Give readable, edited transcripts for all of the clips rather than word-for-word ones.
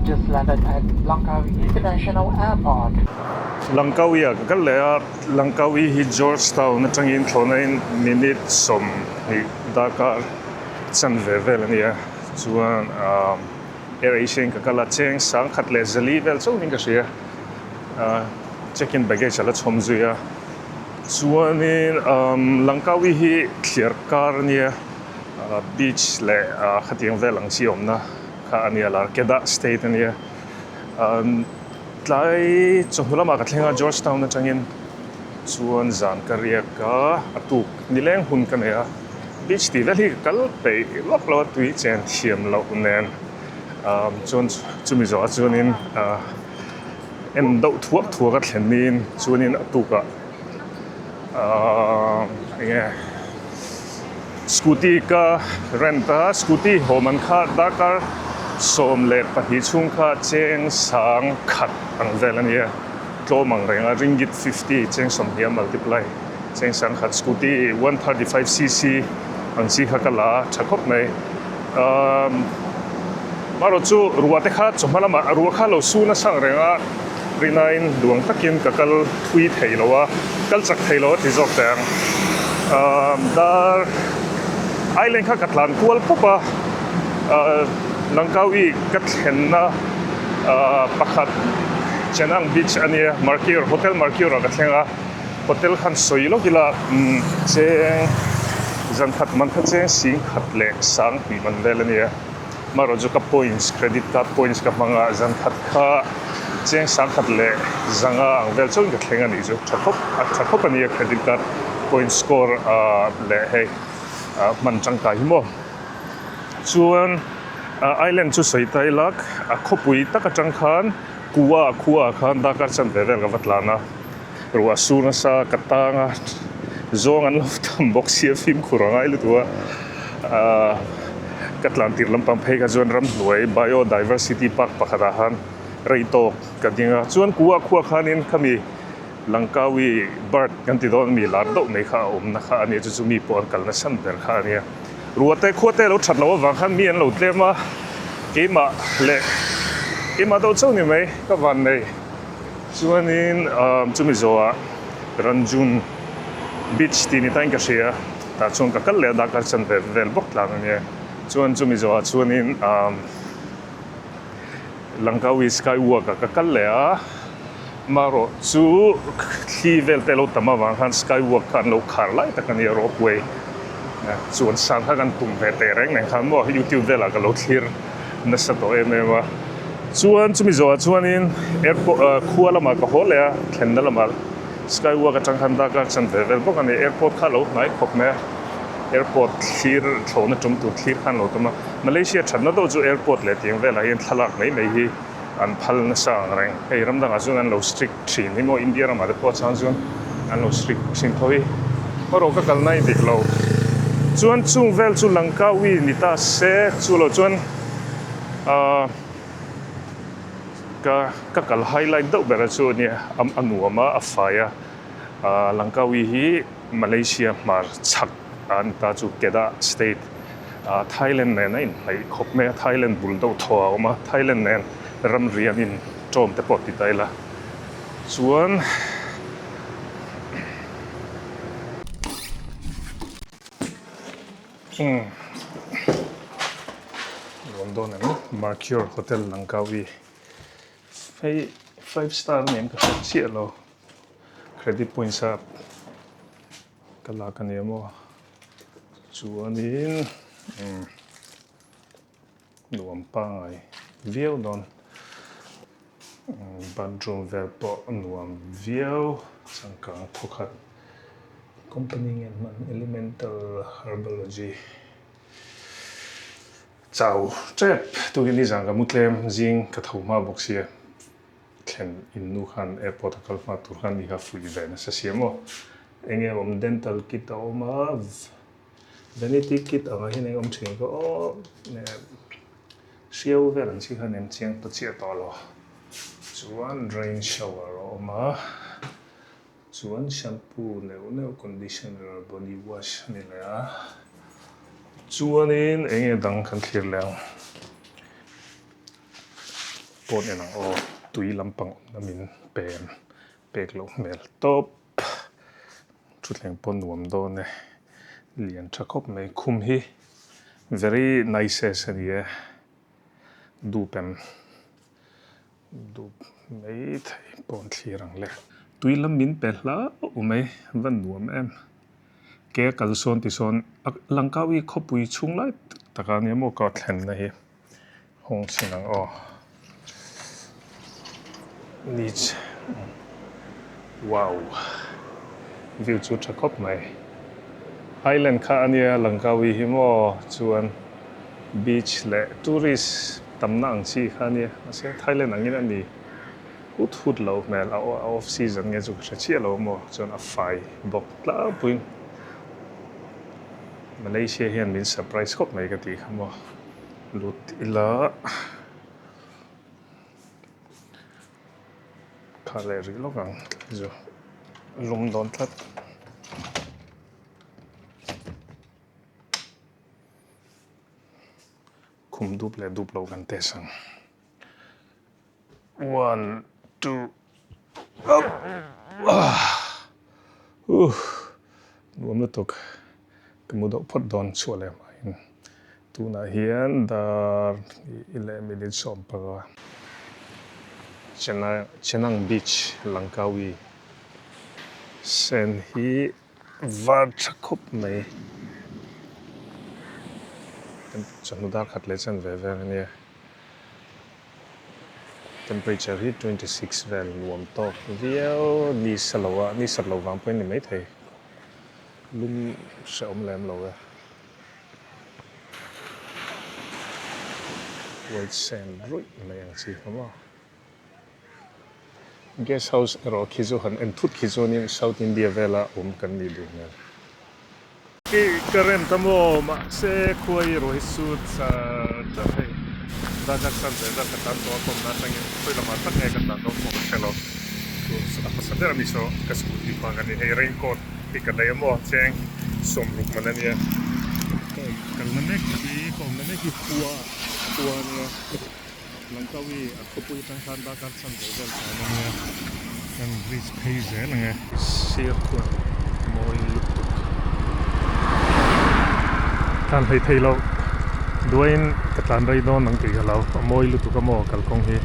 just landed at Langkawi International Airport. Langkawi ah ka kal leh a, Langkawi hi George Town atangin thlawhna in minute 20 darkar chanve vel a ni a, chuan ah Air Asia in ka kal a, cheng sangkhat leh zali vel chauhin ka hria, ah check in baggage a la chhawm zui a, chuanin Langkawi hi thliar kar a nia, beach leh khatiang vel ang chi awmna kha a nia lar Kedah state a nia, tlai chawhnu lamah ka thleng a George Town atangin chuan zan ka riak a, a tuk nileng hun ka nei a. Beach tih vel hi ka kal peih lawk lo a tui chen thiam loh nen ah chuan chumi zawhah chuanin ah en deuh thuak thuak a thlen niin chuanin a tukah ah eng nge scooty ka rent a scooty haw man kha darkar 12 chhung kha cheng sang khat ang vel a nia tlawm ang reng a ringgit 50 cheng 20 a multiply. Cheng sangkhat scooty 135 cc ang chi kha ka la a tha khawp mai. Umm marawh chu ruah te kha chawhma lamah ruah kha lo su nasa ang reng a, rinain duang takin ka kal thui thei lo a, kal chak thei lo a ti zawk teh ang. Umm dar island kha ka tlan kual pawp a, ahh Langkawi ka thlenna ahh pakhat Chenang beach a nia Mercure hotel Mercure ah ka thleng a. Hotel khan sawi lawk ila cheng zan khat man kha cheng sing khat leh sang tih man vel a nia. Amaherawhchu chu ka points credit card points ka hmang a zan khat kha cheng sang khat leh zanga ang vel chauhin ka thleng a nih chu tha khawp a tha khawp a nia credit card point score ah leh hei ah hman tangkai hi maw. Chuan island chu sawi ta ila a khawpui tak atang khan kua khua ah khan darkar chanve vel ka va tlan a. Ruah sur nasa ka tang a, zawng an lo tam bawk sia fimkhur a ngai lutuk a, ahh ka tlan tir lampang phei kha chuan ramhnuai biodiversity park pakhatah khan rei tawk ka ding a, chuan kua khua khanin khami Langkawi bird kan ti dawn ami lar deuh mai kha a awmna kha a nia chu chu mi pawh an kal nasa ber kha a nia. Ruah te khua te lo that loh avang khan mi an lo tlem a, keimah leh keimah deuh chauh ni mai ka van nei. Chuanin chumi zawhah Ranjun Beach tih ni tain ka hria, tah chuan ka kal leh a darkar chan ve vel bawk tlang a nia. Chuan chumi zawhah chuanin Langkawi Sky Walk ah ka kal leh a, marawh chu thli vel te lo tam avang khan Sky Walk kha an lo khar lai tak a nia ropeway chuan sang kha kan tum ve teh reng nen khan maw YouTube velah ka lo thlir nasa tawh em em a. Chuan chumi zawhah chuanin airport ah khua lamah ka haw leh a, thlenna lamah skywalk atang khan darkar chan ve vel bawk a ni. Airport kha a lo hnai khawp mai a, airport thlir thlawhna tum tur thlir khan lo tum a. Malaysia thatna deuh chu airport leh tiang velah hian thlalak mai mai hi an phal nasa ang reng. Hei ram dangah chuan an lo strict thin hi maw India ramah te pawh chang chuan an lo strict thin tho hi. Erawh ka kalna i dik lo. Chuan chung vel chu Langkawi ni ta se chu lo chuan. Ahh ka ka kal highlight deuh ber a chu ania a nuam a a fai a ahh Langkawi hi Malaysia hmar chhak a ni ta chu Kedah state ah Thailand nen a inhnaih khawp mai a Thailand bul deuh thaw a awm a Thailand nen ramri an in tawm te pawh ti ta ila chuan. Umm nuam dawn ang Mercure Hotel Langkawi hei five star a ni em ka hre chiah lo credit points a ka lak a ni maw chuanin umm nuam pangai viau dawn bathroom vel pawh nuam viau changkang thawkhat company nge an hman elemental herbology chau tep tukin nizan ka mu tlem zing ka tho hma bawk sia thlen in nu khan airport a kal hma tur khan mi kha fuih ve nasa sia maw enge awm dental kit a awm a. Vanity kit angah hian eng awm thin ka aw hriau vel ang chi khan em chiang ta chiah tawh lo chuan rain shower a awm a chuan shampoo neuh neuh conditioner body wash a ni leh a chuanin eng nge dang kan thlir leh ang. Pawn en ang aw, tui lampang awmna min pen pek loh hmel tawp. Thutthleng pawh nuam dawn e, lian tha khawp mai. Khum hi very nices a ni e, dup em dup mai thei pawn thlir ang le. Tui lam min pe hlauh mai, va nuam em. Ke a kal sawn ti sawn Langkawi khawpui chhung lai tak a nia maw ka thlenna hi. Hawng chhin ang aw. Beach wow view chu tha khawp mai. Island kha a nia Langkawi hi maw chuan beach leh tourist tamna ang chi kha a nia mahse Thailand angin a ni hut hut lo hmel a off season nge chu ka hre chiah lo maw chuan a fai bawk tlangpuiin Malaysia hian min surprise khawp mai ka tih kha maw. Lut ila kha leh rih lawk ang chu lum dawn tlat. Khum dup leh dup lo kan test ang. One two up uh nuam lutuk ka mu deuh phawt dawn chhuah leh hmain tunah hian dar hnih leh minute 15 Chennai Chenang beach Langkawi sen hi var tha khawp mai chawhnu dar khat leh chen ve vel ania. Temperature hi 26 vel nuam tawk viau ni sa lo a ni sat lo vang pawhin ni maithei lum hrehawm lem lo e white sand ruih mai ang chi kha maw guest house erawh khi chu han en thut khi chuanin south India vela awm kan nih duh hmel. Kei ka rem ta maw? Mahse khuai erawh hi chu char char hei darkar chan ve vel ka tlan tawh a kawmna atangin khawi lamah tak nge ka tlan dawn pawh ka hre lo. Chu a hmasa ber a ni saw ka scooty vang a ni hei raincoat hi ka lei a maw cheng sawmruk man a nia. Ka awm kalna mek hi ka awmna mek hi khua khua a nia. Langkawi a khawpui atang khan darkar chan ve vel tlan a nia kan bridge phei zel ang e. Sir khuan mawi lutuk tlan hlei thei loh duaiin ka tlan rei dawn ang tih ka lo a mawi lutuk a maw kalkawng hi.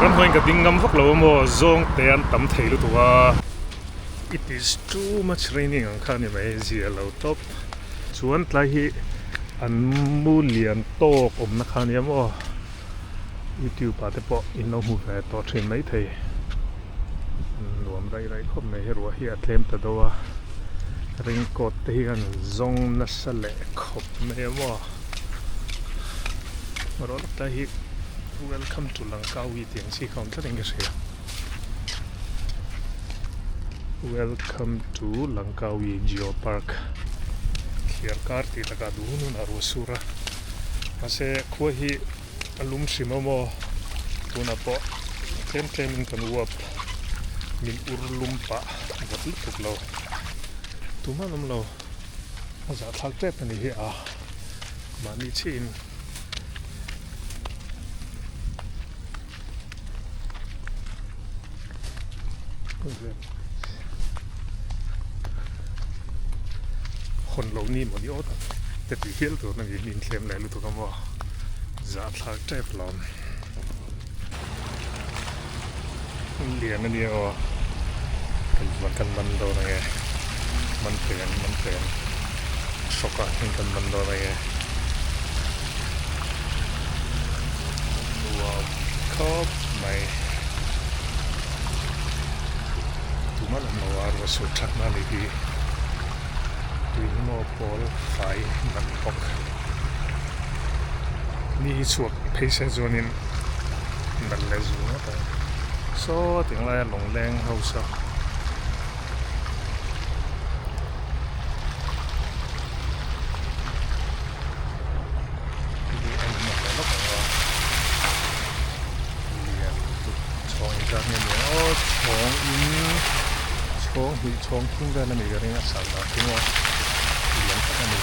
Ramhnuaiin ka ding ngam vak lo a maw zawng te an tam thei lutuk a it is too much raining ang kha a ni mai zia lo tawp chuan tlai hi an mu lian tawk awmna kha a nia maw youtube ah te pawh in lo hmu ve tawh thin maithei nuam raih raih khawp mai hi ruah hi a tlem ta deuh a raincoat te hi an zawng nasa leh khawp mai a maw rawh lawk lai hi welcome to Langkawi tih ang chi kha awm tlat in ka hria welcome to Langkawi Geo Park thliar kar tih takah duh hun hun a ruah sur a mahse khua hi a lum hrim a maw tunah pawh tlem tlem in kan uap min ur lum pah vawt lutuk lo tumah an awm lo a zahthlak tep a ni hi a mahni chiah in hawn loh ni maw ni awt te tih hial tur a ni min thlem leh lutuk a maw zahthlak tep lawm lian a nia aw kan kan man dawn ang e man thei ang man thei ang hrawk ah hian kan man dawn ang e nuam khawp mai tumah lam lo a ruah sur that na ni hi tui hi maw pawl fai nalh bawk ni hi chhuak phei se chuanin nalh leh zual ngawt ang saw tiang laia lawngleng ho saw. Chhawng thum vel a nih ka ring a san dan chu maw lian tak a ni.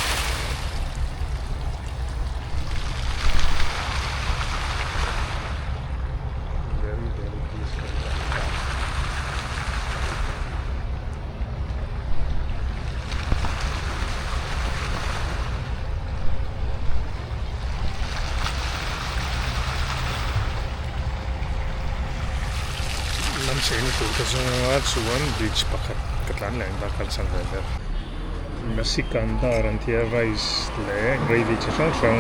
Very very peaceful a ni ta. Lam chhehna tur ka zawng anga chuan beach pakhat ka tlan leh ang darkar chan ve vel. Nasi kandar an tia rice leh gravy chi hrang hrang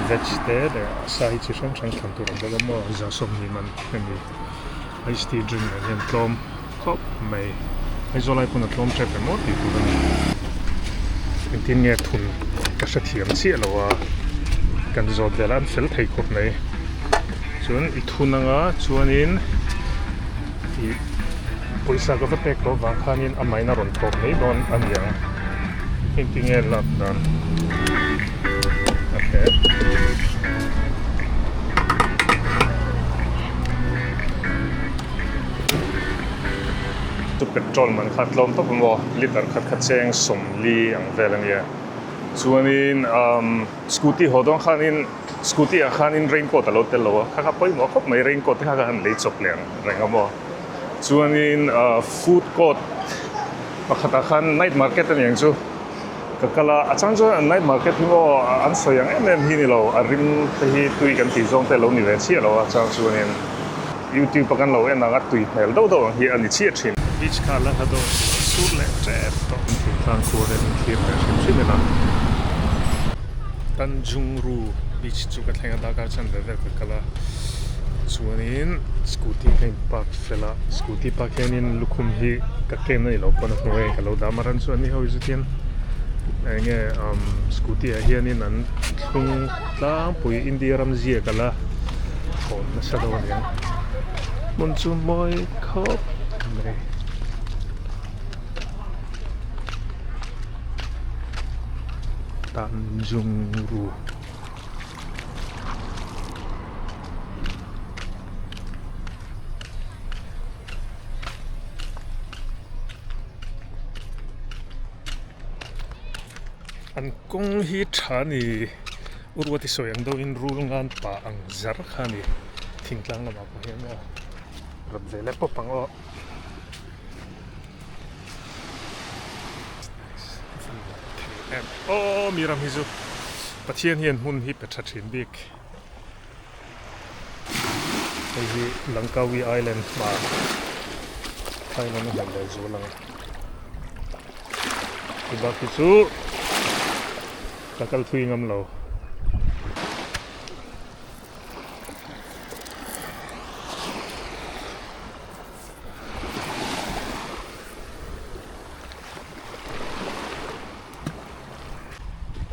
veg te leh sa hi chi hrang hrang thlan tur a awm bawk a maw za sawmhnih man a ni ice tea drink nen hian tlawm khawp mai Aizawl ai pawn a tlawm tep emaw tih tur a ni engtin nge thun ka hrethiam chiah lo a kan zawt vel a an fel thei khawp mai chuan i thun anga chuanin ih pawisa ka va pek tawh vang khanin a main a rawn tawp mai dawn a ni ang engtin nge lak dan okay. Chu petrol man kha tlawm tawp a maw liter khat kha cheng sawmli ang vel a nia chuanin umm scooty haw dawn khanin scooty ah khanin raincoat a lo tel lo a kha kha pawimawh khawp mai raincoat te kha ka han lei chawp leh ang reng a maw chuanin ah food court pakhatah khan night market a ni ang chu ka kal a a chang chuan an night market hi maw an sawi ang em em hi ni lo a rim te hi tui kan tih zawng te a lo ni ve chiah lo a chang chuanin. Youtube a kan lo en ang a tui hmel deuh deuh ang hi a ni chiah thin. Beach kha la hla dawn chu a sur leh tep tawh. Thingtlang khua hian in thlir leh hrim hrim ila. Tanjung Ru beach chu ka thleng a darkar chan ve vel ka kal a chuanin scooty ka in park fel a scooty park hianin lukhum hi ka ken a ni lo pawn a hnuai ka lo dah mar an chuan ni ho hi chutin eng nge umm scooty ah hianin an thlung tlangpui India ram ziak a la thawn nasa deuh a niang hmun chu mawi khawp mai. Tanjung Ru. An kawng hi tha a ni Uruati sawi ang deuhin rul ngan pah ang zar kha a ni thingtlang lamah pawh hian aw rawn ve leh pawp ang aw. Aw mi ram hi chu Pathian hian hmun hi pe tha thin bik hei hi Langkawi Island hma Thailand a hmuh leh zual ang ti bak hi chu ka kal thui ngam lo.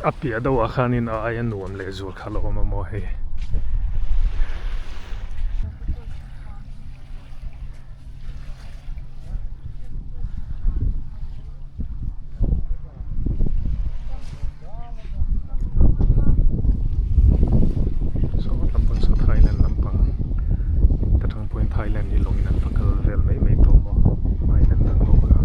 A piah deuh ah khanin a aia nuam leh zual kha la awm a maw hei. Saw lampang saw Thailand lampang ta tang pawhin Thailand hi lawngin an va kal vel mai mai tawh maw island dang ho kha.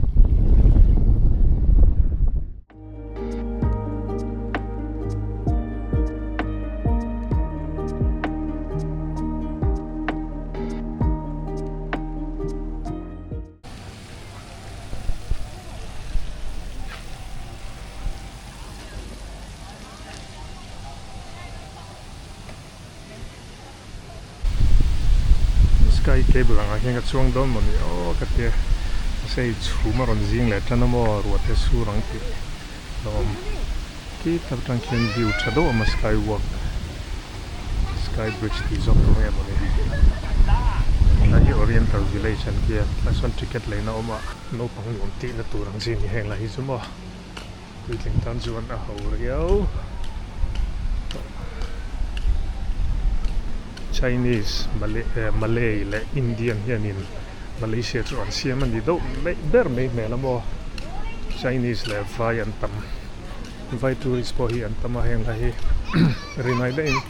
Sky cable angah hian ka chuang dawn mawni aw ka tia mahse hei chhum a rawn zing leh tan a maw ruah te sur ang tih a awm khi tak atang khian view tha deuh a awm a sky walk sky bridge tih zawk tur nge mawni helai hi oriental village an tia tlai sawn ticket leina a awm a naupang nuam tihna tur ang chi a ni heng lai hi chu maw. Puitling tan chuan a ho riau tawh. Chinese, Malay leh Indian hianin Malaysia chu an siam a ni deuh mai ber mai hmel a maw. Chinese leh vai an tam. Vai tourist pawh hi an tam a heng lai hi rinai daihin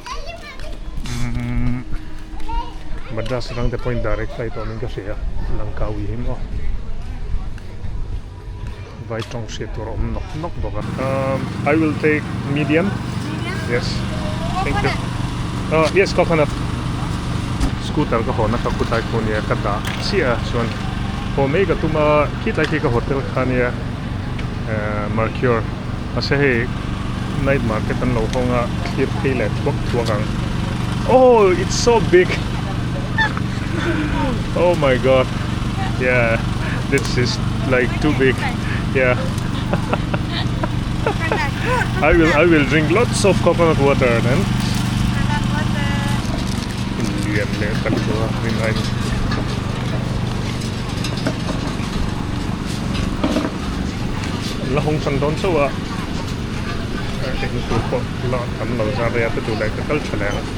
Madras atang te pawhin direct flight awmin ka hria Langkawi hi maw. Vai tawng hriat tur a awm nawk nawk bawk a. Um I will take medium. Yes. Thank you. Uh yes coconut. Scooter ka hawn a ka kut ai khu nia ka dah chiah a chuan haw mai ka tum a khitlai khi ka hotel kha nia eh Mercure mahse hei night market an lo hawng a thlir phei leh thuak thuak ang. Oh it's so big oh my god yeah this is like too big yeah I will I will drink lots of coconut water then lian leh tak chu a rin ain la hawng chan dawn chauh a eng tur pawh la tam lo zar rei a te duh leh ka kal tha leh ang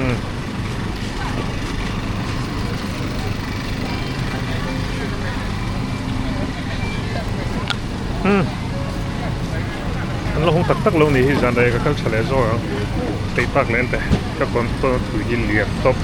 umm. Umm an la hawng tak tak lo nih hi zan rei ka kal tha leh zawk ang peih tak leh ente ka kawn tui hi lian tawp.